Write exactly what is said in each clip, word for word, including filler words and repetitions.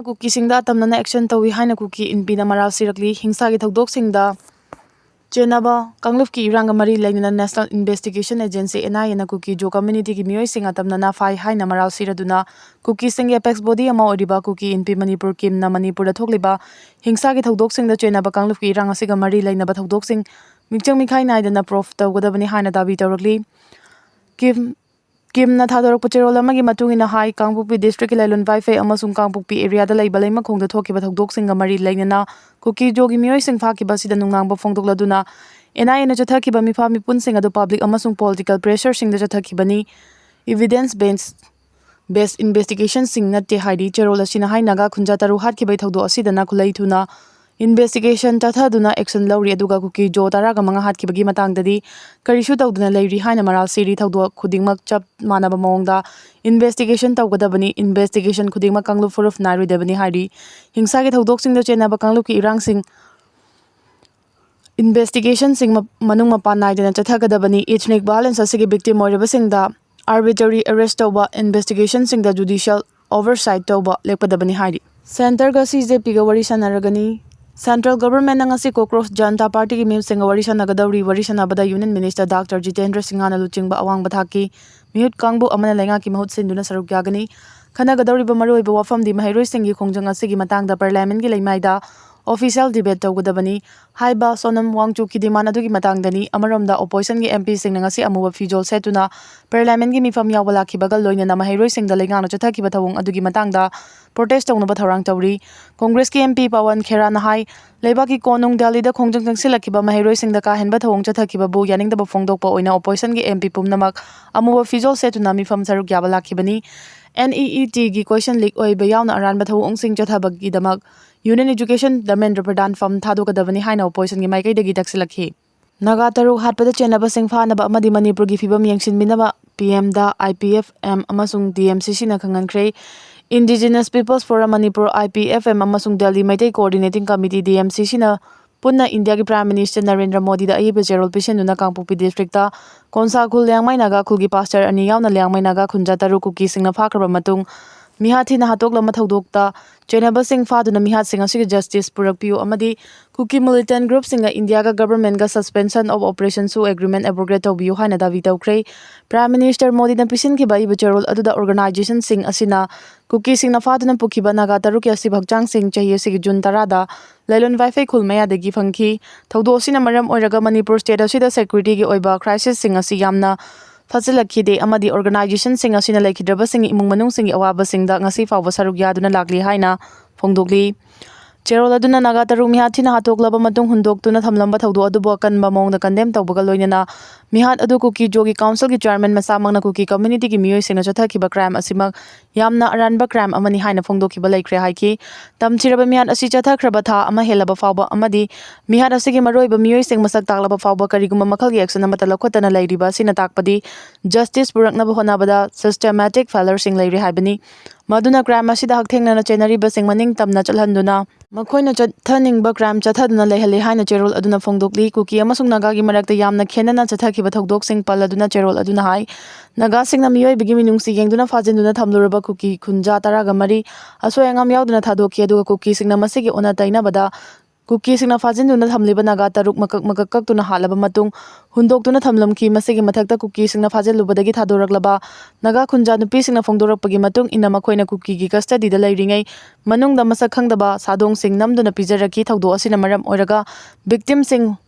ꯀꯨꯀꯤꯁꯤꯡꯗ ꯑꯇꯝꯅꯅ action ꯇꯧꯏ ꯍꯥꯏꯅ ꯀꯨꯀꯤ ꯏꯟꯄꯤꯅ ꯃꯔꯥꯜ ꯁꯤꯔꯛꯂꯤ꯫ ꯍꯤꯡꯁꯥꯒꯤ ꯊꯧꯗꯣꯛꯁꯤꯡꯗ ꯆꯦꯟꯅꯕ ꯀꯥꯡꯂꯨꯞꯀꯤ ꯏꯔꯥꯡꯒ ꯃꯔꯤ ꯂꯩꯅꯅ National Investigation Agency, N I A ꯅ ꯀꯨꯀꯤ ꯖꯣ community ꯒꯤ ꯃꯤꯑꯣꯏꯁꯤꯡ ꯑꯇꯝꯅꯅ ꯐꯥꯏ ꯍꯥꯏꯅ ꯃꯔꯥꯜ ꯁꯤꯔꯗꯨꯅ ꯀꯨꯀꯤꯁꯤꯡꯒꯤ apex body ꯑꯃ ꯑꯣꯏꯔꯤꯕ ꯀꯨꯀꯤ ꯏꯟꯄꯤ ꯃꯅꯤꯄꯨꯔ ꯀꯤꯝꯅ ꯃꯅꯤꯄꯨꯔꯗ ꯊꯣꯛꯂꯤꯕ ꯍꯤꯡꯁꯥꯒꯤ ꯊꯧꯗꯣꯛꯁꯤꯡꯗ ꯆꯦꯟꯅꯕ ꯀꯥꯡꯂꯨꯞꯀꯤ ꯏꯔꯥꯡ ꯑꯁꯤꯒ ꯃꯔꯤ ꯂꯩꯅꯕ ꯊꯧꯗꯣꯛꯁꯤꯡ ꯃꯤꯆꯪ ꯃꯤꯈꯥꯏ ꯅꯥꯏꯗꯅ probe ꯇꯧꯒꯗꯕꯅꯤ ꯍꯥꯏꯅ ꯗꯥꯕꯤ ꯇꯧꯔꯛꯂꯤ꯫ ꯀꯤꯝ ꯀꯤꯝꯅ ꯊꯥꯗꯣꯔꯛꯄ ꯆꯦꯔꯣꯜ ꯑꯃꯒꯤ ꯃꯇꯨꯡ ꯏꯟꯅ ꯍꯥꯏ, ꯀꯥꯡꯄꯣꯛꯄꯤ district ꯀꯤ ꯂꯥꯏꯂꯣꯟ ꯚꯥꯏꯐꯩ ꯑꯃꯁꯨꯡ ꯀꯥꯡꯄꯣꯛꯄꯤ area ꯗ ꯂꯩꯕ ꯂꯩꯃꯈꯣꯡꯗ ꯊꯣꯛꯈꯤꯕ ꯊꯧꯗꯣꯛꯁꯤꯡꯒ ꯃꯔꯤ ꯂꯩꯅꯅ ꯀꯨꯀꯤ ꯖꯣꯒꯤ ꯃꯤꯑꯣꯏꯁꯤꯡ ꯐꯥꯈꯤꯕ ꯑꯁꯤꯗ ꯅꯨꯡꯅꯥꯡꯕ ꯐꯣꯡꯗꯣꯛꯂꯗꯨꯅ N I A ꯅ ꯆꯠꯊꯈꯤꯕ ꯃꯤꯐꯥ ꯃꯤꯄꯨꯟꯁꯤꯡ ꯑꯗꯨ public ꯑꯃꯁꯨꯡ political pressure ꯁꯤꯡꯗ ꯆꯠꯊꯈꯤꯕꯅꯤ, evidence based, based investigation ꯁꯤꯡ ꯅꯠꯇꯦ ꯍꯥꯏꯔꯤ꯫ ꯆꯦꯔꯣꯜ ꯑꯁꯤꯅ ꯍꯥꯏ, ꯅꯥꯒꯥ ꯈꯨꯟꯖꯥ ꯇꯔꯨꯛ ꯍꯥꯠꯈꯤꯕꯒꯤ ꯊꯧꯗꯣꯛ ꯑꯁꯤꯗꯅ ꯈꯨꯠꯂꯩ ꯊꯨꯅ investigation ꯆꯠꯊꯗꯨꯅ action ꯂꯧꯔꯤ, ꯑꯗꯨꯒ ꯀꯨꯀꯤ ꯖꯣ ꯇꯔꯥꯒ ꯃꯉꯥ ꯍꯥꯠꯈꯤꯕꯒꯤ ꯃꯇꯥꯡꯗꯗꯤ ꯀꯔꯤꯁꯨ ꯇꯧꯗꯅ ꯂꯩꯔꯤ ꯍꯥꯏꯅ ꯃꯔꯥꯜ ꯁꯤꯔꯤ꯫ ꯊꯧꯗꯣꯛ ꯈꯨꯗꯤꯡꯃꯛ ꯆꯞ ꯃꯥꯟꯅꯕ ꯃꯑꯣꯡꯗ investigation ꯇꯧꯒꯗꯕꯅꯤ꯫ Investigation ꯈꯨꯗꯤꯡꯃꯛ ꯀꯥꯡꯂꯨꯞ ꯐꯨꯔꯨꯞ ꯅꯥꯏꯔꯣꯏꯗꯕꯅꯤ ꯍꯥꯏꯔꯤ꯫ ꯍꯤꯡꯁꯥꯒꯤ ꯊꯧꯗꯣꯛꯁꯤꯡꯗ ꯆꯦꯟꯅꯕ ꯀꯥꯡꯂꯨꯞꯀꯤ ꯏꯔꯥꯡꯁꯤꯡ, investigation ꯁꯤꯡ ꯃ-, ꯃꯅꯨꯡ ꯃꯄꯥꯟ ꯅꯥꯏꯗꯅ ꯆꯠꯊꯒꯗꯕꯅꯤ꯫ Ethnic violence ꯑꯁꯤꯒꯤ victim ꯑꯣꯏꯔꯕꯁꯤꯡꯗ arbitrary arrest ꯇꯧꯕ, investigation ꯁꯤꯡꯗ judicial oversight ꯇꯧꯕ ꯂꯦꯞꯀꯗꯕꯅꯤ ꯍꯥꯏꯔꯤ꯫ Centre ꯒ C J P ꯒ ꯋꯥꯔꯤ ꯁꯥꯟꯅꯔꯒꯅꯤ꯫ Central Government ꯅ ꯉꯁꯤ Kokroch Janata Party ꯒꯤ ꯃꯤꯍꯨꯠꯁꯤꯡꯒ ꯋꯥꯔꯤ ꯁꯥꯟꯅꯒꯗꯧꯔꯤ꯫ ꯋꯥꯔꯤ ꯁꯥꯟꯅꯕꯗ Union Minister Doctor Jitendra Singha ꯅ ꯂꯨꯆꯤꯡꯕ ꯑꯋꯥꯡꯕ ꯊꯥꯛꯀꯤ ꯃꯤꯍꯨꯠ ꯀꯥꯡꯕꯨ ꯑꯃꯅ ꯂꯩꯉꯥꯛꯀꯤ ꯃꯍꯨꯠ ꯁꯤꯟꯗꯨꯅ ꯁꯔꯨꯛ ꯌꯥꯒꯅꯤ꯫ ꯈꯟꯅꯒꯗꯧꯔꯤꯕ ꯃꯔꯨꯑꯣꯏꯕ ꯋꯥꯐꯝꯗꯤ ꯃꯍꯩꯔꯣꯏꯁꯤꯡꯒꯤ ꯈꯣꯡꯖꯪ ꯑꯁꯤꯒꯤ ꯃꯇꯥꯡꯗ Parliament ꯀꯤ ꯂꯩꯃꯥꯏꯗ official debate ꯇꯧꯒꯗꯕꯅꯤ ꯍꯥꯏꯕ ꯁꯣꯅꯝ ꯋꯥꯡꯆꯨꯛꯀꯤ demand ꯑꯗꯨꯒꯤ ꯃꯇꯥꯡꯗꯅꯤ꯫ ꯑꯃꯔꯣꯝꯗ opposition ꯒꯤ M P ꯁꯤꯡꯅ ꯉꯁꯤ ꯑꯃꯨꯕ ꯐꯤꯖꯣꯜ ꯁꯦꯠꯇꯨꯅ Parliament ꯀꯤ ꯃꯤꯐꯝ ꯌꯥꯎꯕ ꯂꯥꯛꯈꯤꯕꯒ ꯂꯣꯏꯅꯅ ꯃꯍꯩꯔꯣꯏꯁꯤꯡꯗ ꯂꯩꯉꯥꯛꯅ ꯆꯠꯊꯈꯤꯕ ꯊꯧꯑꯣꯡ ꯑꯗꯨꯒꯤ ꯃꯇꯥꯡꯗ protest ꯇꯧꯅꯕ ꯊꯧꯔꯥꯡ ꯇꯧꯔꯤ꯫ Congress ꯀꯤ M P Pawan Khera ꯅ ꯍꯥꯏ, ꯂꯩꯕꯥꯛꯀꯤ ꯀꯣꯅꯨꯡ ꯗꯦꯜꯂꯤꯗ ꯈꯣꯡꯖꯪ ꯆꯪꯁꯤꯜꯂꯛꯈꯤꯕ ꯃꯍꯩꯔꯣꯏꯁꯤꯡꯗ ꯀꯥ ꯍꯦꯟꯕ ꯊꯧꯑꯣꯡ ꯆꯠꯊꯈꯤꯕꯕꯨ ꯌꯥꯅꯤꯡꯗꯕ ꯐꯣꯡꯗꯣꯛꯄ ꯑꯣꯏꯅ opposition ꯒꯤ M P ꯄꯨꯝꯅꯃꯛ ꯑꯃꯨꯕ ꯐꯤꯖꯣꯜ ꯁꯦꯠꯇꯨꯅ ꯃꯤꯐꯝ ꯁꯔꯨꯛ ꯌꯥꯕ ꯂꯥꯛꯈꯤꯕꯅꯤ꯫ N E E T ꯒꯤ question leak ꯑꯣꯏꯕ ꯌꯥꯎꯅ ꯑꯔꯥꯟꯕ ꯊꯧꯑꯣꯡꯁꯤꯡ ꯆꯠꯊꯕꯒꯤꯗꯃꯛ Union Education Dharmendra Pradhan fund ꯊꯥꯗꯣꯛꯀꯗꯕꯅꯤ ꯍꯥꯏꯅ opposition ꯒꯤ ꯃꯥꯏꯀꯩꯗꯒꯤ ꯇꯛꯁꯤꯜꯂꯛꯈꯤ꯫ ꯅꯥꯒꯥ ꯇꯔꯨꯛ ꯍꯥꯠꯄꯗ ꯆꯦꯟꯅꯕꯁꯤꯡ ꯐꯥꯅꯕ ꯑꯃꯗꯤ ꯃꯅꯤꯄꯨꯔꯒꯤ ꯐꯤꯕꯝ ꯌꯦꯡꯁꯤꯟꯕꯤꯅꯕ P M DA, I P F M ꯑꯃꯁꯨꯡ D M C C ꯅ ꯈꯪꯍꯟꯈ꯭ꯔꯦ꯫ Indigenous Peoples Forum Manipur, I P F M ꯑꯃꯁꯨꯡ Delhi Meitei Coordinating Committee, D M C C ꯅ ꯄꯨꯟꯅ ꯏꯟꯗꯤꯌꯥꯒꯤ Prime Minister ꯅꯔꯦꯟꯗ꯭ꯔ ꯃꯣꯗꯤꯗ ꯑꯏꯕ ꯆꯦꯔꯣꯜ ꯄꯤꯁꯤꯟꯗꯨꯅ ꯀꯥꯡꯄꯣꯛꯄꯤ district ꯇ ꯀꯣꯟꯁꯥ ꯈꯨꯜ ꯂꯤꯌꯥꯡꯃꯩ ꯅꯥꯒꯥ ꯈꯨꯜꯒꯤ pastor ꯑꯅꯤ ꯌꯥꯎꯅ ꯂꯤꯌꯥꯡꯃꯩ ꯅꯥꯒꯥ ꯈꯨꯟꯖꯥ ꯇꯔꯨꯛ ꯀꯨꯀꯤꯁꯤꯡꯅ ꯐꯥꯈ꯭ꯔꯕ ꯃꯇꯨꯡ ꯃꯤꯍꯥꯠ ꯊꯤꯅ ꯍꯥꯠꯇꯣꯛꯂꯝꯕ ꯊꯧꯗꯣꯛꯇ ꯆꯦꯟꯅꯕꯁꯤꯡ ꯐꯥꯗꯨꯅ ꯃꯤꯍꯥꯠꯁꯤꯡ ꯑꯁꯤꯒꯤ justice ꯄꯨꯔꯛꯄꯤꯌꯨ ꯑꯃꯗꯤ Kuki militant group ꯁꯤꯡꯒ ꯏꯟꯗꯤꯌꯥꯒ government ꯒ suspension of operation ꯁꯨ agreement abrogate ꯇꯧꯕꯤꯌꯨ ꯍꯥꯏꯅ ꯗꯥꯕꯤ ꯇꯧꯈ꯭ꯔꯦ꯫ Prime Minister ꯃꯣꯗꯤꯅ ꯄꯤꯁꯤꯟꯈꯤꯕ ꯑꯏꯕ ꯆꯦꯔꯣꯜ ꯑꯗꯨꯗ organization ꯁꯤꯡ ꯑꯁꯤꯅ ꯀꯨꯀꯤꯁꯤꯡꯅ ꯐꯥꯗꯨꯅ ꯄꯨꯈꯤꯕ ꯅꯥꯒꯥ ꯇꯔꯨꯛꯀꯤ ꯑꯁꯤꯕ ꯍꯛꯆꯥꯡꯁꯤꯡ ꯆꯍꯤ ꯑꯁꯤꯒꯤ ꯖꯨꯟ ꯇꯔꯥꯗ ꯂꯩꯂꯣꯟ ꯋꯥꯏꯐꯩ ꯈꯨꯜ ꯃꯌꯥꯗꯒꯤ ꯐꯪꯈꯤ꯫ ꯊꯧꯗꯣꯛ ꯑꯁꯤꯅ ꯃꯔꯝ ꯑꯣꯏꯔꯒ ꯃꯅꯤꯄꯨꯔ state ꯑꯁꯤꯗ security ꯒꯤ ꯑꯣꯏꯕ crisis ꯁꯤꯡ ꯑꯁꯤ ꯌꯥꯝꯅ ꯐꯠꯆꯤꯜꯂꯛꯈꯤꯗꯦ ꯑꯃꯗꯤ organization ꯁꯤꯡ ꯑꯁꯤꯅ ꯂꯩꯈꯤꯗ꯭ꯔꯕꯁꯤꯡꯒꯤ ꯏꯃꯨꯡ ꯃꯅꯨꯡꯁꯤꯡꯒꯤ ꯑꯋꯥꯕꯁꯤꯡꯗ ꯉꯁꯤ ꯐꯥꯎꯕ ꯁꯔꯨꯛ ꯌꯥꯗꯨꯅ ꯂꯥꯛꯂꯤ ꯍꯥꯏꯅ ꯐꯣꯡꯗꯣꯛꯂꯤ꯫ ꯆꯦꯔꯣꯜ ꯑꯗꯨꯅ ꯅꯥꯒꯥ ꯇꯔꯨꯛ ꯃꯤꯍꯥꯠ ꯊꯤꯅ ꯍꯥꯠꯇꯣꯛꯂꯕ ꯃꯇꯨꯡ ꯍꯨꯟꯗꯣꯛꯇꯨꯅ ꯊꯝꯂꯝꯕ ꯊꯧꯗꯣꯛ ꯑꯗꯨꯕꯨ ꯑꯀꯟꯕ ꯃꯑꯣꯡꯗ condemn ꯇꯧꯕꯒ ꯂꯣꯏꯅꯅ ꯃꯤꯍꯥꯠ ꯑꯗꯨ ꯀꯨꯀꯤ ꯖꯣꯒꯤ council ꯒꯤ chairman ꯃꯁꯥꯃꯛꯅ ꯀꯨꯀꯤ community ꯒꯤ ꯃꯤꯑꯣꯏꯁꯤꯡꯅ ꯆꯠꯊꯈꯤꯕ crime ꯑꯁꯤꯃꯛ ꯌꯥꯝꯅ ꯑꯔꯥꯟꯕ crime ꯑꯃꯅꯤ ꯍꯥꯏꯅ ꯐꯣꯡꯗꯣꯛꯈꯤꯕ ꯂꯩꯈ꯭ꯔꯦ ꯍꯥꯏꯈꯤ꯫ ꯇꯝꯊꯤꯔꯕ ꯃꯤꯍꯥꯠ ꯑꯁꯤ ꯆꯠꯊꯈ꯭ꯔꯕ ꯊꯥ ꯑꯃ ꯍꯦꯜꯂꯕ ꯐꯥꯎꯕ ꯑꯃꯗꯤ ꯃꯤꯍꯥꯠ ꯑꯁꯤꯒꯤ ꯃꯔꯨꯑꯣꯏꯕ ꯃꯤꯑꯣꯏꯁꯤꯡ ꯃꯁꯛ ꯇꯥꯛꯂꯕ ꯐꯥꯎꯕ ꯀꯔꯤꯒꯨꯝꯕ ꯃꯈꯜꯒꯤ action ꯑꯃꯠꯇ ꯂꯧꯈꯠꯇꯅ ꯂꯩꯔꯤꯕ ꯑꯁꯤꯅ ꯇꯥꯛꯄꯗꯤ justice ꯄꯨꯔꯛꯅꯕ ꯍꯣꯠꯅꯕꯗ systematic failure ꯁꯤꯡ ꯂꯩꯔꯤ ꯍꯥꯏꯕꯅꯤ꯫ ꯃꯗꯨꯅ crime ꯑꯁꯤꯗ ꯍꯛꯊꯦꯡꯅꯅ ꯆꯦꯟꯅꯔꯤꯕꯁꯤꯡ ꯃꯅꯤꯡ ꯇꯝꯅ ꯆꯠꯍꯟꯗꯨꯅ ꯃꯈꯣꯏꯅ ꯆꯠꯊꯅꯤꯡꯕ crime ꯆꯠꯊꯗꯨꯅ ꯂꯩꯍꯜꯂꯤ ꯍꯥꯏꯅ ꯆꯦꯔꯣꯜ ꯑꯗꯨꯅ ꯐꯣꯡꯗꯣꯛꯂꯤ꯫ ꯀꯨꯀꯤ ꯑꯃꯁꯨꯡ ꯅꯥꯒꯥꯒꯤ ꯃꯔꯛꯇ ꯌꯥꯝꯅ ꯈꯦꯟꯅꯅ ꯆꯠꯊꯈꯤꯕ ꯊꯧꯗꯣꯛꯁꯤꯡ ꯄꯜꯂꯗꯨꯅ ꯆꯦꯔꯣꯜ ꯑꯗꯨꯅ ꯍꯥꯏ, ꯅꯥꯒꯥꯁꯤꯡꯅ ꯃꯤꯑꯣꯏꯕꯒꯤ ꯃꯤꯅꯨꯡꯁꯤ ꯌꯦꯡꯗꯨꯅ ꯐꯥꯖꯤꯟꯗꯨꯅ ꯊꯝꯂꯨꯔꯕ ꯀꯨꯀꯤ ꯈꯨꯟꯖꯥ ꯇꯔꯥꯒ ꯃꯔꯤ ꯑꯁꯣꯏ ꯑꯉꯥꯝ ꯌꯥꯎꯗꯅ ꯊꯥꯗꯣꯛꯈꯤ, ꯑꯗꯨꯒ ꯀꯨꯀꯤꯁꯤꯡꯅ ꯃꯁꯤꯒꯤ ꯑꯣꯟꯅ ꯇꯩꯅꯕꯗ ꯀꯨꯀꯤꯁꯤꯡꯅ ꯐꯥꯖꯤꯟꯗꯨꯅ ꯊꯝꯂꯤꯕ ꯅꯥꯒꯥ ꯇꯔꯨꯛ ꯃꯀꯛ ꯃꯀꯛ ꯀꯛꯇꯨꯅ ꯍꯥꯠꯂꯕ ꯃꯇꯨꯡ ꯍꯨꯟꯗꯣꯛꯇꯨꯅ ꯊꯝꯂꯝꯈꯤ꯫ ꯃꯁꯤꯒꯤ ꯃꯊꯛꯇ ꯀꯨꯀꯤꯁꯤꯡꯅ ꯐꯥꯖꯤꯜꯂꯨꯕꯗꯒꯤ ꯊꯥꯗꯣꯔꯛꯂꯕ ꯅꯥꯒꯥ ꯈꯨꯟꯖꯥ ꯅꯨꯄꯤꯁꯤꯡꯅ ꯐꯣꯡꯗꯣꯔꯛꯄꯒꯤ ꯃꯇꯨꯡ ꯏꯟꯅ ꯃꯈꯣꯏꯅ ꯀꯨꯀꯤꯒꯤ custody ꯗ ꯂꯩꯔꯤꯉꯩ ꯃꯅꯨꯡꯗ ꯃꯁꯛ ꯈꯪꯗꯕ ꯁꯥꯗꯣꯡꯁꯤꯡ ꯅꯝꯗꯨꯅ ꯄꯤꯖꯔꯛꯈꯤ꯫ ꯊꯧꯗꯣꯛ ꯑꯁꯤꯅ ꯃꯔꯝ ꯑꯣꯏꯔꯒ victim ꯁꯤꯡ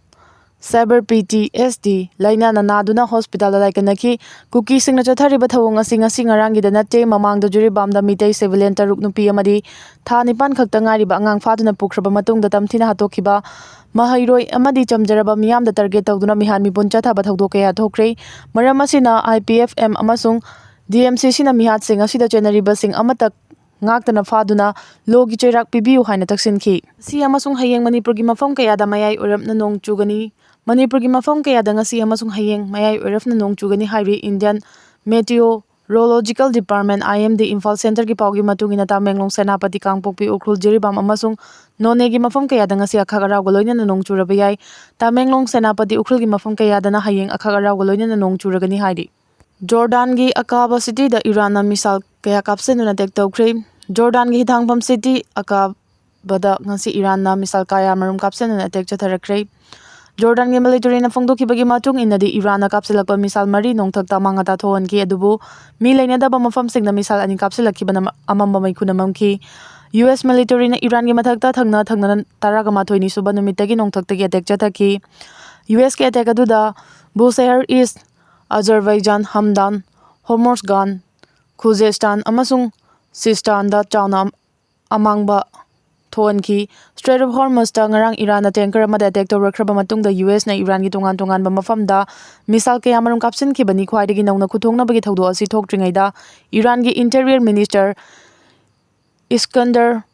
cyber P T S D ꯂꯥꯏꯅꯥꯅ ꯅꯥꯗꯨꯅ hospital ꯗ ꯂꯥꯏꯀꯠꯅꯈꯤ꯫ ꯀꯨꯀꯤꯁꯤꯡꯅ ꯆꯠꯊꯔꯤꯕ ꯊꯧꯑꯣꯡ ꯑꯁꯤ ꯉꯁꯤ ꯉꯔꯥꯡꯒꯤꯗ ꯅꯠꯇꯦ꯫ ꯃꯃꯥꯡꯗ ꯖꯤꯔꯤꯕꯥꯝꯗ ꯃꯤꯇꯩ civilian ꯇꯔꯨꯛ, ꯅꯨꯄꯤ ꯑꯃꯗꯤ ꯊꯥ ꯅꯤꯄꯥꯟ ꯈꯛꯇ ꯉꯥꯏꯔꯤꯕ ꯑꯉꯥꯡ ꯐꯥꯗꯨꯅ ꯄꯨꯈ꯭ꯔꯕ ꯃꯇꯨꯡꯗ ꯇꯝꯊꯤꯅ ꯍꯥꯠꯇꯣꯛꯈꯤꯕ ꯃꯍꯩꯔꯣꯏ ꯑꯃꯗꯤ ꯆꯝꯖꯔꯕ ꯃꯤꯌꯥꯝꯗ target ꯇꯧꯗꯨꯅ ꯃꯤꯍꯥꯠ ꯃꯤꯄꯨꯟ ꯆꯠꯊꯕ ꯊꯧꯗꯣꯛ ꯀꯌꯥ ꯊꯣꯛꯈ꯭ꯔꯦ꯫ ꯃꯔꯝ ꯑꯁꯤꯅ I P F M ꯑꯃꯁꯨꯡ D M C C ꯅ ꯃꯤꯍꯥꯠꯁꯤꯡ ꯑꯁꯤꯗ ꯆꯦꯟꯅꯔꯤꯕꯁꯤꯡ ꯑꯃꯠꯇ ꯉꯥꯛꯇꯅ ꯐꯥꯗꯨꯅ law ꯒꯤ ꯆꯩꯔꯥꯛ ꯄꯤꯕꯤꯌꯨ ꯍꯥꯏꯅ ꯇꯛꯁꯤꯟꯈꯤ꯫ ꯉꯁꯤ ꯑꯃꯁꯨꯡ ꯍꯌꯦꯡ ꯃꯅꯤꯄꯨꯔꯒꯤ ꯃꯐꯝ ꯀꯌꯥꯗ ꯃꯌꯥꯏ ꯑꯣꯏꯔꯞꯅ ꯅꯣꯡ ꯆꯨꯒꯅꯤ꯫ ꯃꯅꯤꯄꯨꯔꯒꯤ ꯃꯐꯝ ꯀꯌꯥꯗ ꯉꯁꯤ ꯑꯃꯁꯨꯡ ꯍꯌꯦꯡ ꯃꯌꯥꯏ ꯑꯣꯏꯔꯞꯅ ꯅꯣꯡ ꯆꯨꯒꯅꯤ ꯍꯥꯏꯔꯤ Indian Meteorological Department, I M D, Imphal centre ꯒꯤ ꯄꯥꯎꯒꯤ ꯃꯇꯨꯡ ꯏꯟꯅ ꯇꯃꯦꯡꯂꯣꯡ, ꯁꯦꯅꯥꯄꯇꯤ, ꯀꯥꯡꯄꯣꯛꯄꯤ, ꯎꯈ꯭ꯔꯨꯜ, ꯖꯤꯔꯤꯕꯥꯝ ꯑꯃꯁꯨꯡ ꯅꯣꯅꯦꯒꯤ ꯃꯐꯝ ꯀꯌꯥꯗ ꯉꯁꯤ ꯑꯈꯛ ꯑꯔꯥꯎꯒ ꯂꯣꯏꯅꯅ ꯅꯣꯡ ꯆꯨꯔꯕ ꯌꯥꯏ꯫ ꯇꯃꯦꯡꯂꯣꯡ, ꯁꯦꯅꯥꯄꯇꯤ, ꯎꯈ꯭ꯔꯨꯜꯒꯤ ꯃꯐꯝ ꯀꯌꯥꯗꯅ ꯍꯌꯦꯡ ꯑꯈꯛ ꯑꯔꯥꯎꯒ ꯂꯣꯏꯅꯅ ꯅꯣꯡ ꯆꯨꯔꯒꯅꯤ ꯍꯥꯏꯔꯤ꯫ ꯖꯣꯔꯗꯥꯟꯒꯤ ꯑꯀꯥꯕ ꯁꯤꯇꯤꯗ ꯏꯔꯥꯟꯅ ꯃꯤꯁꯥꯏꯜ ꯀꯌꯥ ꯀꯥꯞꯁꯤꯟꯗꯨꯅ ꯑꯦꯇꯦꯛ ꯇꯧꯈ꯭ꯔꯦ꯫ ꯖꯣꯔꯗꯥꯟꯒꯤ ꯍꯤꯊꯥꯡꯐꯝ ꯁꯤꯇꯤ ꯑꯀꯥꯕꯗ ꯉꯁꯤ ꯏꯔꯥꯟꯅ ꯃꯤꯁꯥꯏꯜ ꯀꯌꯥ ꯃꯔꯨꯝ ꯀꯥꯞꯁꯤꯟꯗꯨꯅ ꯑꯦꯇꯦꯛ ꯆꯠꯊꯔꯛꯈ꯭ꯔꯦ꯫ ꯖꯣꯔꯗꯥꯟꯒꯤ ꯃꯤꯂꯤꯇꯔꯤꯅ ꯐꯣꯡꯗꯣꯛꯈꯤꯕꯒꯤ ꯃꯇꯨꯡ ꯏꯟꯅꯗꯤ, ꯏꯔꯥꯟꯅ ꯀꯥꯞꯁꯤꯜꯂꯛꯄ ꯃꯤꯁꯥꯏꯜ ꯃꯔꯤ ꯅꯣꯡꯊꯛꯇ ꯑꯃꯥꯡ ꯑꯇꯥ ꯊꯣꯛꯍꯟꯈꯤ, ꯑꯗꯨꯕꯨ ꯃꯤ ꯂꯩꯅꯗꯕ ꯃꯐꯝꯁꯤꯡꯗ ꯃꯤꯁꯥꯏꯜ ꯑꯅꯤ ꯀꯥꯞꯁꯤꯜꯂꯛꯈꯤꯕꯅ ꯑꯃꯝꯕ ꯃꯩꯈꯨꯅ ꯃꯝꯈꯤ꯫ ꯌꯨ ꯑꯦꯁ ꯃꯤꯂꯤꯇꯔꯤꯅ ꯏꯔꯥꯟꯒꯤ ꯃꯊꯛꯇ ꯊꯪꯅ ꯊꯪꯅꯅ ꯇꯔꯥꯒ ꯃꯥꯊꯣꯏꯅꯤ ꯁꯨꯕ ꯅꯨꯃꯤꯠꯇꯒꯤ ꯅꯣꯡꯊꯛꯇꯒꯤ ꯑꯦꯇꯦꯛ ꯆꯠꯊꯈꯤ꯫ ꯌꯨ ꯑꯦꯁꯀꯤ ꯑꯦꯇꯦꯛ ꯑꯗꯨꯗ ꯕꯨꯁꯦꯍꯔ ꯏꯁ, ꯑꯖꯔꯕꯩꯖꯥꯟ, ꯍꯝꯗꯥꯟ, ꯍꯣꯔꯃꯣꯁꯒꯥꯟ, ꯈꯨꯖꯦꯁꯇꯥꯟ ꯑꯃꯁꯨꯡ ꯁꯤꯁꯇꯥꯟꯗ ꯆꯥꯎꯅ ꯑꯃꯥꯡꯕ ꯊꯣꯛꯍꯟꯈꯤ꯫ ꯁ꯭ꯇ꯭ꯔꯦꯠ ꯑꯣꯐ ꯍꯣꯔꯃꯨꯖꯇ ꯉꯔꯥꯡ ꯏꯔꯥꯟꯅ ꯇꯦꯡꯀꯔ ꯑꯃꯗ ꯑꯦꯇꯦꯛ ꯇꯧꯔꯛꯈ꯭ꯔꯕ ꯃꯇꯨꯡꯗ, ꯌꯨ ꯑꯦꯁꯅ ꯏꯔꯥꯟꯒꯤ ꯇꯣꯉꯥꯟ ꯇꯣꯉꯥꯟꯕ ꯃꯐꯝꯗ ꯃꯤꯁꯥꯏꯜ ꯀꯌꯥꯃꯔꯨꯝ ꯀꯥꯞꯁꯤꯟꯈꯤꯕꯅꯤ꯫ ꯈ꯭ꯋꯥꯏꯗꯒꯤ ꯅꯧꯅ ꯈꯨꯠꯊꯣꯛꯅꯕꯒꯤ ꯊꯧꯗꯣꯛ ꯑꯁꯤ ꯊꯣꯛꯇ꯭ꯔꯤꯉꯩꯗ, ꯏꯔꯥꯟꯒꯤ ꯏꯟꯇꯦꯔꯤꯌꯔ ꯃꯤꯅꯤꯁꯇꯔ ꯏꯁꯀꯟꯗꯔ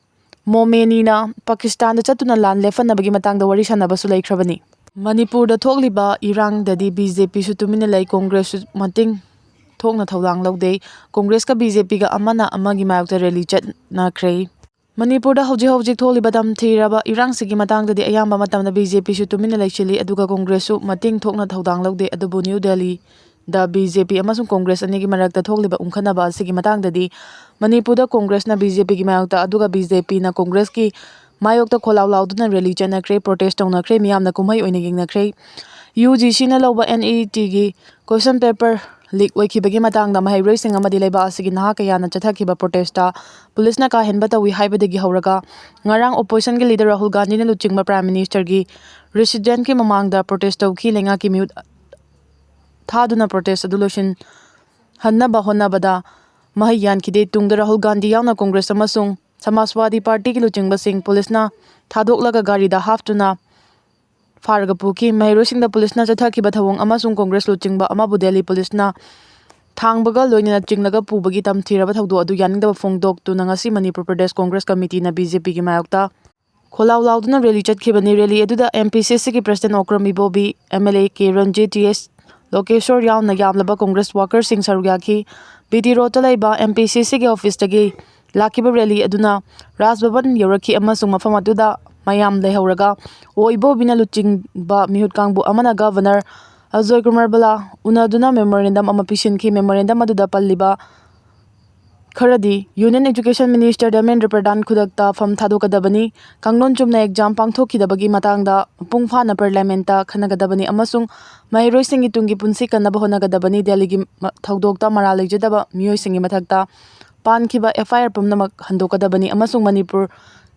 ꯃꯣꯃꯦꯅꯤꯅ ꯄꯥꯀꯤꯁꯇꯥꯟꯗ ꯆꯠꯇꯨꯅ ꯂꯥꯟ ꯂꯦꯞꯍꯟꯅꯕꯒꯤ ꯃꯇꯥꯡꯗ ꯋꯥꯔꯤ ꯁꯥꯟꯅꯕꯁꯨ ꯂꯩꯈ꯭ꯔꯕꯅꯤ꯫ ꯃꯅꯤꯄꯨꯔꯗ ꯊꯣꯛꯂꯤꯕ ꯏꯔꯥꯡꯗꯗꯤ ꯕꯤ ꯖꯦ ꯄꯤꯁꯨ ꯇꯨꯃꯤꯟꯅ ꯂꯩ, ꯀꯣꯡꯒ꯭ꯔꯦꯁꯁꯨ ꯃꯇꯦꯡ ꯊꯣꯛꯅ ꯊꯧꯗꯥꯡ ꯂꯧꯗꯦ꯫ ꯀꯣꯡꯒ꯭ꯔꯦꯁꯀ ꯕꯤ ꯖꯦ ꯄꯤꯒ ꯑꯃꯅ ꯑꯃꯒꯤ ꯃꯥꯌꯣꯛꯇ ꯔꯦꯂꯤ ꯆꯠꯅꯈ꯭ꯔꯦ꯫ ꯃꯅꯤꯄꯨꯔꯗ ꯍꯧꯖꯤꯛ ꯍꯧꯖꯤꯛ ꯊꯣꯛꯂꯤꯕ ꯇꯝꯊꯤꯔꯕ ꯏꯔꯥꯡꯁꯤꯒꯤ ꯃꯇꯥꯡꯗꯗꯤ ꯑꯌꯥꯝꯕ ꯃꯇꯝꯗ ꯕꯤ ꯖꯦ ꯄꯤꯁꯨ ꯇꯨꯃꯤꯟꯅ ꯂꯩꯁꯤꯜꯂꯤ, ꯑꯗꯨꯒ ꯀꯣꯡꯒ꯭ꯔꯦꯁꯁꯨ ꯃꯇꯦꯡ ꯊꯣꯛꯅ ꯊꯧꯗꯥꯡ ꯂꯧꯗꯦ꯫ ꯑꯗꯨꯕꯨ ꯅ꯭ꯌꯨ ꯗꯦꯜꯂꯤꯗ ꯕꯤ ꯖꯦ ꯄꯤ ꯑꯃꯁꯨꯡ ꯀꯣꯡꯒ꯭ꯔꯦꯁ ꯑꯅꯤꯒꯤ ꯃꯔꯛꯇ ꯊꯣꯛꯂꯤꯕ ꯎꯪꯈꯠꯅꯕ ꯑꯁꯤꯒꯤ ꯃꯇꯥꯡꯗꯗꯤ, ꯃꯅꯤꯄꯨꯔꯗ ꯀꯣꯡꯒ꯭ꯔꯦꯁꯅ ꯕꯤ ꯖꯦ ꯄꯤꯒꯤ ꯃꯥꯌꯣꯛꯇ, ꯑꯗꯨꯒ ꯕꯤ ꯖꯦ ꯄꯤꯅ ꯀꯣꯡꯒ꯭ꯔꯦꯁꯀꯤ ꯃꯥꯌꯣꯛꯇ ꯈꯣꯜꯂꯥꯎ ꯂꯥꯎꯗꯨꯅ ꯔꯦꯂꯤ ꯆꯠꯅꯈ꯭ꯔꯦ, ꯄ꯭ꯔꯣꯇꯦꯁ ꯇꯧꯅꯈ꯭ꯔꯦ, ꯃꯤꯌꯥꯝꯅ ꯀꯨꯝꯍꯩ ꯑꯣꯏꯅ ꯌꯦꯡꯅꯈ꯭ꯔꯦ꯫ ꯌꯨ ꯖꯤ ꯁꯤꯅ ꯂꯧꯕ ꯑꯦꯟ ꯏ ꯇꯤꯒꯤ ꯀꯣꯏꯁꯟ ꯄꯦꯄꯔ ꯂꯤꯛ ꯑꯣꯏꯈꯤꯕꯒꯤ ꯃꯇꯥꯡꯗ ꯃꯍꯩꯔꯣꯏꯁꯤꯡ ꯑꯃꯗꯤ ꯂꯩꯕꯥꯛ ꯑꯁꯤꯒꯤ ꯅꯍꯥ ꯀꯌꯥꯅ ꯆꯠꯊꯈꯤꯕ ꯄ꯭ꯔꯣꯇꯦꯁꯇ ꯄꯨꯂꯤꯁꯅ ꯀꯥꯍꯦꯟꯕ ꯇꯧꯏ ꯍꯥꯏꯕꯗꯒꯤ ꯍꯧꯔꯒ ꯉꯔꯥꯡ ꯑꯣꯄꯣꯖꯤꯁꯟꯒꯤ ꯂꯤꯗꯔ ꯔꯥꯍꯨꯜ ꯒꯥꯟꯙꯤꯅ ꯂꯨꯆꯤꯡꯕ ꯄ꯭ꯔꯥꯏꯝ ꯃꯤꯅꯤꯁꯇꯔꯒꯤ ꯔꯦꯁꯤꯗꯦꯟꯀꯤ ꯃꯃꯥꯡꯗ ꯄ꯭ꯔꯣꯇꯦꯁ ꯇꯧꯈꯤ꯫ ꯂꯩꯉꯥꯛꯀꯤ ꯃꯤꯍꯨꯠ ꯊꯥꯗꯨꯅ ꯄ꯭ꯔꯣꯇꯦꯁ ꯑꯗꯨ ꯂꯣꯏꯁꯤꯟꯍꯟꯅꯕ ꯍꯣꯠꯅꯕꯗ ꯃꯍꯩ ꯌꯥꯟꯈꯤꯗꯦ꯫ ꯇꯨꯡꯗ ꯔꯥꯍꯨꯜ ꯒꯥꯟꯙꯤ ꯌꯥꯎꯅ ꯀꯣꯡꯒ꯭ꯔꯦꯁ ꯑꯃꯁꯨꯡ ꯁꯃꯥꯖꯋꯥꯗꯤ ꯄꯥꯔꯇꯤꯒꯤ ꯂꯨꯆꯤꯡꯕꯁꯤꯡ ꯄꯨꯂꯤꯁꯅ ꯊꯥꯗꯣꯛꯂꯒ ꯒꯥꯔꯤꯗ ꯍꯥꯞꯇꯨꯅ ꯐꯥꯔꯒ ꯄꯨꯈꯤ꯫ ꯃꯍꯩꯔꯣꯏꯁꯤꯡꯗ ꯄꯨꯂꯤꯁꯅ ꯆꯠꯊꯈꯤꯕ ꯊꯧꯑꯣꯡ ꯑꯃꯁꯨꯡ ꯀꯣꯡꯒ꯭ꯔꯦꯁ ꯂꯨꯆꯤꯡꯕ ꯑꯃꯕꯨ ꯗꯦꯜꯂꯤ ꯄꯨꯂꯤꯁꯅ ꯊꯥꯡꯕꯒ ꯂꯣꯏꯅꯅ ꯆꯤꯡꯂꯒ ꯄꯨꯕꯒꯤ ꯇꯝꯊꯤꯔꯕ ꯊꯧꯗꯣꯛ ꯑꯗꯨ ꯌꯥꯅꯤꯡꯗꯕ ꯐꯣꯡꯗꯣꯛꯇꯨꯅ ꯉꯁꯤ ꯃꯅꯤꯄꯨꯔ ꯄ꯭ꯔꯗꯦꯁ ꯀꯣꯡꯒ꯭ꯔꯦꯁ ꯀꯃꯤꯇꯤꯅ ꯕꯤ ꯖꯦ ꯄꯤꯒꯤ ꯃꯥꯌꯣꯛꯇ ꯈꯣꯜꯂꯥꯎ ꯂꯥꯎꯗꯨꯅ ꯔꯦꯂꯤ ꯆꯠꯈꯤꯕꯅꯤ꯫ ꯔꯦꯂꯤ ꯑꯗꯨꯗ ꯑꯦꯝ ꯄꯤ ꯁꯤ ꯁꯤꯒꯤ president Okram Ibobi, M L A K Ranjit, T S Lokeshor ꯌꯥꯎꯅ ꯌꯥꯝꯂꯕ ꯀꯣꯡꯒ꯭ꯔꯦꯁ ꯋꯥꯀꯔꯁꯤꯡ ꯁꯔꯨꯛ ꯌꯥꯈꯤ꯫ ꯕꯤ ꯇꯤ ꯔꯣꯗꯇ ꯂꯩꯕ ꯑꯦꯝ ꯄꯤ ꯁꯤ ꯁꯤꯒꯤ ꯑꯣꯐꯤꯁꯇꯒꯤ ꯂꯥꯛꯈꯤꯕ ꯔꯦꯂꯤ ꯑꯗꯨꯅ ꯔꯥꯖ ꯚꯕꯟ ꯌꯧꯔꯛꯈꯤ ꯑꯃꯁꯨꯡ ꯃꯐꯝ ꯑꯗꯨꯗ ꯃꯌꯥꯝ ꯂꯩꯍꯧꯔꯒ ꯑꯣ ꯏꯕꯣꯕꯤꯅ ꯂꯨꯆꯤꯡꯕ ꯃꯤꯍꯨꯠ ꯀꯥꯡꯕꯨ ꯑꯃꯅ ꯒꯚꯔꯅꯔ ꯑꯖꯣꯏ ꯀꯨꯃꯥꯔ ꯕꯂꯥ ꯎꯅꯗꯨꯅ memorandum ꯑꯃ ꯄꯤꯁꯤꯟꯈꯤ꯫ Memorandum ꯑꯗꯨꯗ ꯄꯜꯂꯤꯕ ꯈꯔꯗꯤ, Union Education Minister ꯙꯔꯃꯦꯟꯗ꯭ꯔ ꯄ꯭ꯔꯙꯥꯟ ꯈꯨꯗꯛꯇ ꯐꯝ ꯊꯥꯗꯣꯛꯀꯗꯕꯅꯤ, ꯀꯥꯡꯂꯣꯟ ꯆꯨꯝꯅ exam ꯄꯥꯡꯊꯣꯛꯈꯤꯗꯕꯒꯤ ꯃꯇꯥꯡꯗ ꯃꯄꯨꯡ ꯐꯥꯅ Parliament ꯈꯟꯅꯒꯗꯕꯅꯤ ꯑꯃꯁꯨꯡ ꯃꯍꯩꯔꯣꯏꯁꯤꯡꯒꯤ ꯇꯨꯡꯒꯤ ꯄꯨꯟꯁꯤ ꯀꯟꯅꯕ ꯍꯣꯠꯅꯒꯗꯕꯅꯤ꯫ ꯗꯦꯜꯂꯤꯒꯤ ꯃ-, ꯊꯧꯗꯣꯛꯇ ꯃꯔꯥꯜ ꯂꯩꯖꯗꯕ ꯃꯤꯑꯣꯏꯁꯤꯡꯒꯤ ꯃꯊꯛꯇ ꯄꯥꯟꯈꯤꯕ F I R ꯄꯨꯝꯅꯃꯛ ꯍꯟꯗꯣꯛꯀꯗꯕꯅꯤ ꯑꯃꯁꯨꯡ ꯃꯅꯤꯄꯨꯔ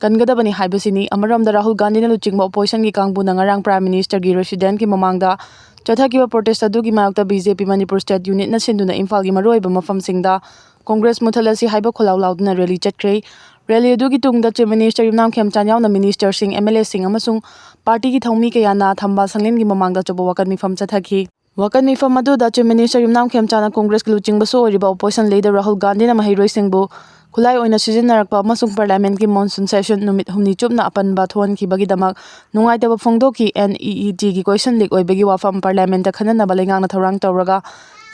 ꯀꯟꯒꯗꯕꯅꯤ ꯍꯥꯏꯕꯁꯤꯅꯤ꯫ ꯑꯃꯔꯣꯝꯗ ꯔꯥꯍꯨꯜ ꯒꯥꯟꯙꯤꯅ ꯂꯨꯆꯤꯡꯕ oppositionꯒꯤ ꯀꯥꯡꯕꯨꯅ ꯉꯔꯥꯡ Prime Ministerꯒꯤ residentꯀꯤ ꯃꯃꯥꯡꯗ ꯆꯠꯊꯈꯤꯕ protest ꯑꯗꯨꯒꯤ ꯃꯥꯌꯣꯛꯇ B J P Manipur State Unitꯅ ꯁꯤꯟꯗꯨꯅ ꯏꯝꯐꯥꯜꯒꯤ ꯃꯔꯨꯑꯣꯏꯕ ꯃꯐꯝꯁꯤꯡꯗ Congress ꯃꯨꯠꯊꯠꯂꯁꯤ ꯍꯥꯏꯕ ꯈꯣꯜꯂꯥꯎ ꯂꯥꯎꯗꯨꯅ rally ꯆꯠꯈ꯭ꯔꯦ꯫ Rally ꯑꯗꯨꯒꯤ ꯇꯨꯡꯗ Chief Minister ꯌꯨꯝꯅꯥꯝ ꯈꯦꯝꯆꯥꯟ ꯌꯥꯎꯅ ministerꯁꯤꯡ, M L Aꯁꯤꯡ ꯑꯃꯁꯨꯡ partyꯒꯤ ꯊꯧꯃꯤ ꯀꯌꯥꯅ ꯊꯝꯕꯥꯜ ꯁꯪꯂꯦꯟꯒꯤ ꯃꯃꯥꯡꯗ ꯑꯆꯧꯕ ꯋꯥꯀꯠ ꯃꯤꯐꯝ ꯆꯠꯊꯈꯤ꯫ ꯋꯥꯀꯠ ꯃꯤꯐꯝ ꯑꯗꯨꯗ Chief Minister ꯌꯨꯝꯅꯥꯝ ꯈꯦꯝꯆꯥꯟꯅ Congressꯀꯤ ꯂꯨꯆꯤꯡꯕꯁꯨ ꯑꯣꯏꯔꯤꯕ opposition leader ꯔꯥꯍꯨꯜ ꯒꯥꯟꯙꯤꯅ ꯃꯍꯩꯔꯣꯏꯁꯤꯡꯕꯨ ꯈꯨꯠꯂꯥꯏ ꯑꯣꯏꯅ ꯁꯤꯖꯤꯟꯅꯔꯛꯄ ꯑꯃꯁꯨꯡ Parliamentꯀꯤ monsoon session ꯅꯨꯃꯤꯠ ꯍꯨꯝꯅꯤ ꯆꯨꯞꯅ ꯑꯄꯟꯕ ꯊꯣꯛꯍꯟꯈꯤꯕꯒꯤꯗꯃꯛ ꯅꯨꯡꯉꯥꯏꯇꯕ ꯐꯣꯡꯗꯣꯛꯈꯤ꯫ NEETꯒꯤ question leak ꯑꯣꯏꯕꯒꯤ ꯋꯥꯐꯝ Parliamentꯇ ꯈꯟꯅꯅꯕ ꯂꯩꯉꯥꯛꯅ ꯊꯧꯔꯥꯡ ꯇꯧꯔꯒ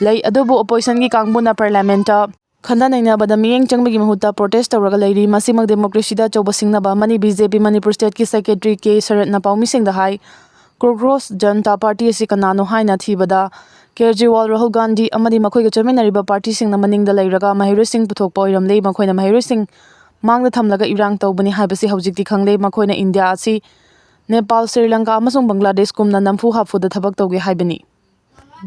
ꯂꯩ, ꯑꯗꯨꯕꯨ oppositionꯒꯤ ꯀꯥꯡꯕꯨꯅ Parliamentꯇ ꯈꯟꯅ ꯅꯩꯅꯕꯗ ꯃꯤꯠꯌꯦꯡ ꯆꯪꯕꯒꯤ ꯃꯍꯨꯠꯇ protest ꯇꯧꯔꯒ ꯂꯩꯔꯤ꯫ ꯃꯁꯤꯃꯛ democracyꯗ ꯑꯆꯧꯕ ꯁꯤꯡꯅꯕ ꯑꯃꯅꯤ꯫ B J P Manipur Stateꯀꯤ Secretary K ꯁꯔꯠꯅ ꯄꯥꯎꯃꯤꯁꯤꯡꯗ ꯍꯥꯏ, Congress Janata Party ꯑꯁꯤ ꯀꯅꯥꯅꯣ ꯍꯥꯏꯅ ꯊꯤꯕꯗ ꯀꯦꯖ꯭ꯔꯤꯋꯥꯜ, ꯔꯥꯍꯨꯜ ꯒꯥꯟꯙꯤ ꯑꯃꯗꯤ ꯃꯈꯣꯏꯒ ꯆꯠꯃꯤꯟꯅꯔꯤꯕ partyꯁꯤꯡꯅ ꯃꯅꯤꯡꯗ ꯂꯩꯔꯒ ꯃꯍꯩꯔꯣꯏꯁꯤꯡ ꯄꯨꯊꯣꯛꯄ ꯑꯣꯏꯔꯝꯂꯦ꯫ ꯃꯈꯣꯏꯅ ꯃꯍꯩꯔꯣꯏꯁꯤꯡ ꯃꯥꯡꯗ ꯊꯝꯂꯒ ꯏꯔꯥꯡ ꯇꯧꯕꯅꯤ ꯍꯥꯏꯕꯁꯤ ꯍꯧꯖꯤꯛꯇꯤ ꯈꯪꯂꯦ꯫ ꯃꯈꯣꯏꯅ ꯏꯟꯗꯤꯌꯥ ꯑꯁꯤ ꯅꯦꯄꯥꯜ, ꯁ꯭ꯔꯤ ꯂꯪꯀꯥ ꯑꯃꯁꯨꯡ ꯕꯪꯒ꯭ꯂꯥꯗꯦꯁꯀꯨꯝꯅ ꯅꯝꯐꯨ ꯍꯥꯐꯨꯗ ꯊꯕꯛ ꯇꯧꯒꯦ ꯍꯥꯏꯕꯅꯤ꯫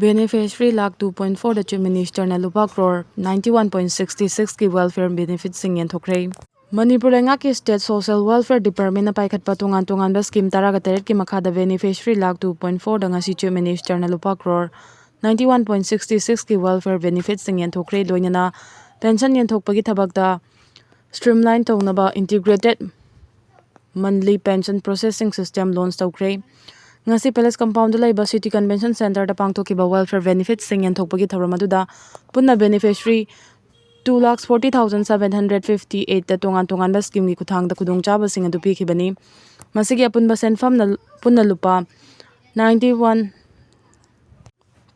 Beneficiary lakh two point fourꯗ Chief Ministerꯅ ꯂꯨꯄꯥ crore ninety one point sixty sixꯀꯤ welfare benefitꯁꯤꯡ ꯌꯦꯟꯊꯣꯛꯈ꯭ꯔꯦ꯫ Manipur ꯂꯩꯉꯥꯛꯀꯤ State Social Welfare Departmentꯅ ꯄꯥꯏꯈꯠꯄ ꯇꯣꯉꯥꯟ ꯇꯣꯉꯥꯟꯕ scheme ꯇꯔꯥꯒ ꯇꯔꯦꯠꯀꯤ ꯃꯈꯥꯗ beneficiary ꯂꯥꯈ two point fourꯗ ꯉꯁꯤ Chief Ministerꯅ ꯂꯨꯄꯥ crore ninety one point sixty sixꯀꯤ welfare benefitꯁꯤꯡ ꯌꯦꯟꯊꯣꯛꯈ꯭ꯔꯦ꯫ ꯂꯣꯏꯅꯅ pension ꯌꯦꯟꯊꯣꯛꯄꯒꯤ ꯊꯕꯛꯇ streamline ꯇꯧꯅꯕ integrated monthly pension processing system launch ꯇꯧꯈ꯭ꯔꯦ꯫ ꯉꯁꯤ Palace Compoundꯗ ꯂꯩꯕ City Convention Centreꯗ ꯄꯥꯡꯊꯣꯛꯈꯤꯕ welfare benefitꯁꯤꯡ ꯌꯦꯟꯊꯣꯛꯄꯒꯤ ꯊꯧꯔꯝ ꯑꯗꯨꯗ ꯄꯨꯟꯅ beneficiary two lakh forty thousand seven hundred fifty eightꯇ ꯇꯣꯉꯥꯟ ꯇꯣꯉꯥꯟꯕ schemeꯒꯤ ꯈꯨꯠꯊꯥꯡꯗ ꯈꯨꯗꯣꯡꯆꯥꯕꯁꯤꯡ ꯑꯗꯨ ꯄꯤꯈꯤꯕꯅꯤ꯫ ꯃꯁꯤꯒꯤ ꯑꯄꯨꯟꯕ ꯁꯦꯟꯐꯝꯅ ꯄꯨꯟꯅ ꯂꯨꯄꯥ ninety one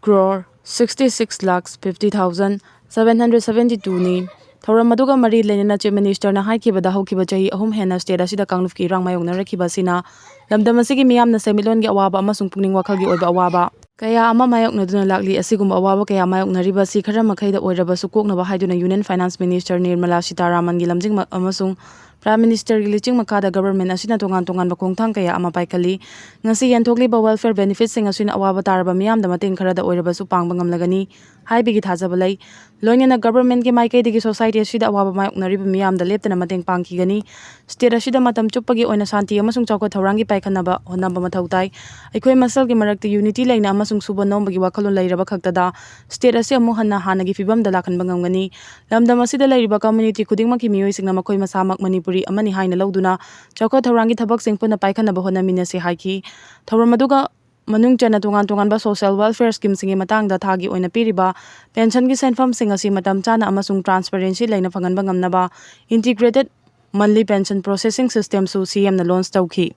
crore sixty six lakhs fifty thousand seven hundred seventy twoꯅꯤ꯫ ꯊꯧꯔꯝ ꯑꯗꯨꯒ ꯃꯔꯤ ꯂꯩꯅꯅ Chief Ministerꯅ ꯍꯥꯏꯈꯤꯕꯗ, ꯍꯧꯈꯤꯕ ꯆꯍꯤ ꯑꯍꯨꯝ ꯍꯦꯟꯅ state ꯑꯁꯤꯗ ꯀꯥꯡꯂꯨꯞꯀꯤ ꯏꯔꯥꯡ ꯃꯥꯌꯣꯛꯅꯔꯛꯈꯤꯕ ꯑꯁꯤꯅ ꯂꯝꯗꯝ ꯑꯁꯤꯒꯤ ꯃꯤꯌꯥꯝꯅ ꯁꯦꯟꯃꯤꯠꯂꯣꯟꯒꯤ ꯑꯋꯥꯕ ꯑꯃꯁꯨꯡ ꯄꯨꯛꯅꯤꯡ ꯋꯥꯈꯜꯒꯤ ꯑꯣꯏꯕ ꯑꯋꯥꯕ ꯀꯌꯥ ꯑꯃ ꯃꯥꯌꯣꯛꯅꯗꯨꯅ ꯂꯥꯛꯂꯤ꯫ ꯑꯁꯤꯒꯨꯝꯕ ꯑꯋꯥꯕ ꯀꯌꯥ ꯃꯥꯌꯣꯛꯅꯔꯤꯕ ꯑꯁꯤ ꯈꯔ ꯃꯈꯩꯗ ꯑꯣꯏꯔꯕꯁꯨ ꯀꯣꯛꯅꯕ ꯍꯥꯏꯗꯨꯅ Union Finance Minister Nirmala Sitharaman-ꯒꯤ ꯂꯝꯖꯤꯡ ꯑꯃꯁꯨꯡ Prime Minister-ꯒꯤ ꯂꯨꯆꯤꯡ ꯃꯈꯥꯗ government ꯑꯁꯤꯅ ꯇꯣꯉꯥꯟ ꯇꯣꯉꯥꯟꯕ ꯈꯣꯡꯊꯥꯡ ꯀꯌꯥ ꯑꯃ ꯄꯥꯏꯈꯠꯂꯤ꯫ ꯉꯁꯤ ꯌꯦꯟꯊꯣꯛꯂꯤꯕ welfare benefits-ꯁꯤꯡ ꯑꯁꯤꯅ ꯑꯋꯥꯕ ꯇꯥꯔꯕ ꯃꯤꯌꯥꯝꯗ ꯃꯇꯦꯡ ꯈꯔꯗ ꯑꯣꯏꯔꯕꯁꯨ ꯄꯥꯡꯕ ꯉꯝꯂꯒꯅꯤ ꯍꯥꯏꯕꯒꯤ ꯊꯥꯖꯕ ꯂꯩ꯫ ꯂꯣꯏꯅꯅ government-ꯀꯤ ꯃꯥꯏꯀꯩꯗꯒꯤ society ꯑꯁꯤꯗ ꯑꯋꯥꯕ ꯃꯥꯌꯣꯛꯅꯔꯤꯕ ꯃꯤꯌꯥꯝꯗ ꯂꯦꯞꯇꯅ ꯃꯇꯦꯡ ꯄꯥꯡꯈꯤꯒꯅꯤ꯫ State ꯑꯁꯤꯗ ꯃꯇꯝ ꯆꯨꯞꯄꯒꯤ ꯑꯣꯏꯅ ꯁꯥꯟꯇꯤ ꯑꯃꯁꯨꯡ ꯆꯥꯎꯈꯠ ꯊꯧꯔꯥꯡꯒꯤ ꯄꯥꯏꯈꯠꯅꯕ ꯍꯣꯠꯅꯕ ꯃꯊꯧ ꯇꯥꯏ꯫ ꯑꯩꯈꯣꯏ ꯃꯁꯦꯜꯒꯤ ꯃꯔꯛꯇ unity ꯂꯩꯅ ꯑꯃꯁꯨꯡ ꯁꯨꯕ ꯅꯣꯝꯕꯒꯤ ꯋꯥꯈꯜꯂꯣꯟ ꯂꯩꯔꯕ ꯈꯛꯇꯗ state ꯑꯁꯤ ꯑꯃꯨꯛ ꯍꯟꯅ ꯍꯥꯟꯅꯒꯤ ꯐꯤꯕꯝꯗ ꯂꯥꯛꯍꯟꯕ ꯉꯝꯒꯅꯤ꯫ ꯂꯝꯗꯝ ꯑꯁꯤꯗ ꯂꯩꯔꯤꯕ community ꯈꯨꯗꯤꯡꯃꯛꯀꯤ ꯃꯤꯑꯣꯏꯁꯤꯡꯅ ꯃꯈꯣꯏ ꯃꯁꯥꯃꯛ ꯃꯅꯤꯄꯨꯔꯤ ꯑꯃꯅꯤ ꯍꯥꯏꯅ ꯂꯧꯗꯨꯅ ꯆꯥꯎꯈꯠ ꯊꯧꯔꯥꯡꯒꯤ ꯊꯕꯛꯁꯤꯡ ꯄꯨꯟꯅ ꯄꯥꯏꯈꯠꯅꯕ ꯍꯣꯠꯅꯃꯤꯟꯅꯁꯤ ꯍꯥꯏꯈꯤ꯫ ꯊꯧꯔꯝ ꯑꯗꯨꯒ ꯃꯅꯨꯡ ꯆꯟꯅ ꯇꯣꯉꯥꯟ ꯇꯣꯉꯥꯟꯕ social welfare scheme-ꯁꯤꯡꯒꯤ ꯃꯇꯥꯡꯗ ꯊꯥꯒꯤ ꯑꯣꯏꯅ ꯄꯤꯔꯤꯕ pension-ꯒꯤ ꯁꯦꯟꯐꯝꯁꯤꯡ ꯑꯁꯤ ꯃꯇꯝ ꯆꯥꯅ ꯑꯃꯁꯨꯡ transparency ꯂꯩꯅ ꯐꯪꯍꯟꯕ ꯉꯝꯅꯕ integrated monthly pension processing system-ꯁꯨ C M-ꯅ launch ꯇꯧꯈꯤ꯫